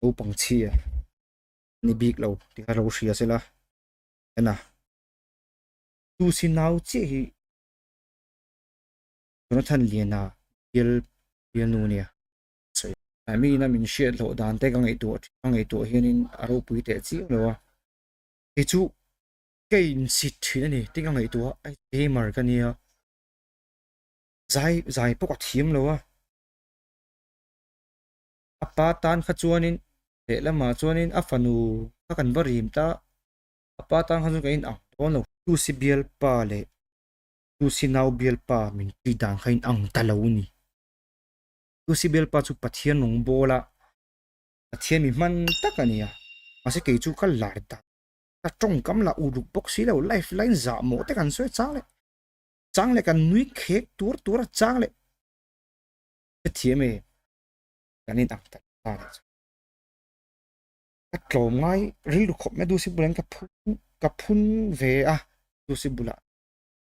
Naupang chhia ni bik lo tih kha lo hria sela en a. Tusi nau chiah hi Jonathan Liana bial bialnu nia sawi. Mi ina min hriat hlawh dan te ka ngaihtuah ka ngaihtuah hianin a ropui teh chiang lo a. Kei chu ka insit thin a ni tih ka ngaihtuah a, gamer ka nia zai zai pawh ka thiam lo a. A pa tan kha chuanin lehlamah chuanin a fanu kha kan va rim ta, a pa tan kha chuan ka inang dawn lo. Tusi bialpa leh Tusi nau bialpa min tih dan kha inang ta lo a ni. Tusi bialpa chu Pathian rawng bawl a, Pathian mi hman tak a ni a, mahse kei chu ka lar dan ka tawngkam lah uluk bawk si lo, life line zah mawh te kan sawi a chang leh chang leh kan nui khek tur tur a chang leh. Hrethiam e, kan in ang tak ta nih chu. Ka tlawm ngai rilru khawp mai Dusi bulah hian ka phun ka phun ve a Dusi bulah.